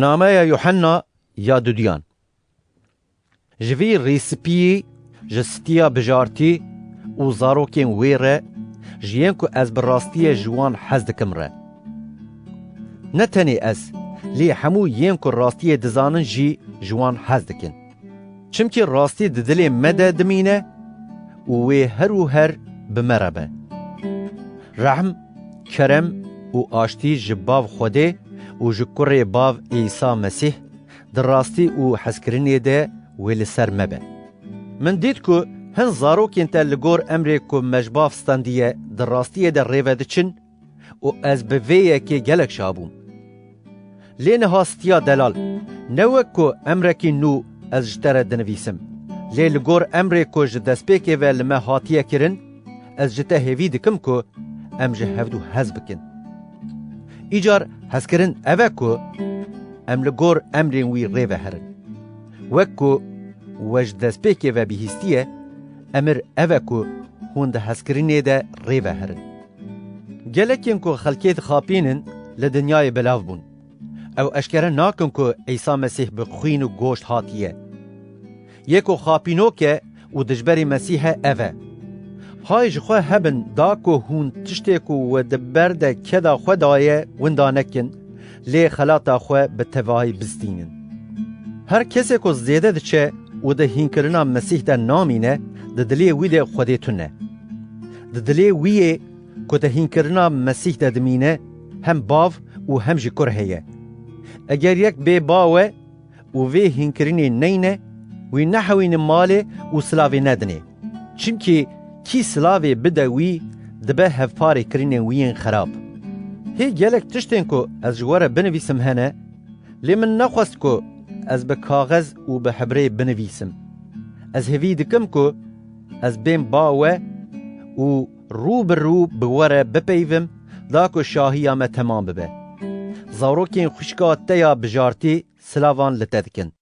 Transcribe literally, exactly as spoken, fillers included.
Nameya Yuhanna ya dudiyan. Ji vî rîspiyî, ji stiya bijartî û zarokên wê re, ji yên ku ez bi rastiyê ji wan hez dikim re. Ne tenê ez, lê hemû yên ku rastiyê dizanin jî ji wan hez dikin. Çimkî rastî di dilê me de dimîne û wê her û her bi me re be. Rehm, kerem û aştî ji Bav Xwedê û ji Kurê Bav Îsa Mesîh di rastî û hezkirinê de wê li ser me be. Min dît ku hin zarokên te li gor emrê ku me ji bav standiye di rastiyê de rêve diçin û ez bi vê yekê gelek şa bûm. Lê niha stiya delal, ne wek ku emrekî nû ez ji te re dinivîsim, lê li gor emrê ku ji destpêkê ve li me hatiye kirin, ez ji te hêvî dikim ku em ji hevdû hez bikin. Îcar hezkirin ev e ku em li gor emrên wî rê ve herin. Wek ku we ji destpêkê ve bihîstiye, emir ev e ku hûn di hezkirinê de rê ve herin. Gelekên ku xelkê dixapînin li dinyayê belav bûn. Ew eşkere nakin ku Îsa Mesîh bi xwîn û goşt hatiye. Yê ku xapînok e û dijberî Mesîh e ev e. Hay ji xwe hebin da ku hûn tiştê ku we di ber de keda xwe daye winda nekin, lê xelata xwe bi tevahî bistînin. Her kesê ku zêde diçe û di hînkirina Mesîh de namîne, di dilê wî de Xwedê tune. Di dilê wî yê ku di hînkirina Mesîh de dimîne, hem bav û hem jî kur heye. Eger yek bê bawe û vê hînkirinê neyne, wî nehewîne malê û silavê nedinê. Çimkî kî silavê bide wî, dibe hevparê kirinên wî yên xerab. Hê gelek tiştên ku ez ji we re binivîsim hene, lê min nexwest ku ez bi kaxez û bi hebrê binivîsim. Ez hêvî dikim ku ez bêm ba we û rû bi rû bi we re bipeyivim, da ku şahiya me temam bibe. Zarokên xwişka te ya bijartî silavan li te dikin.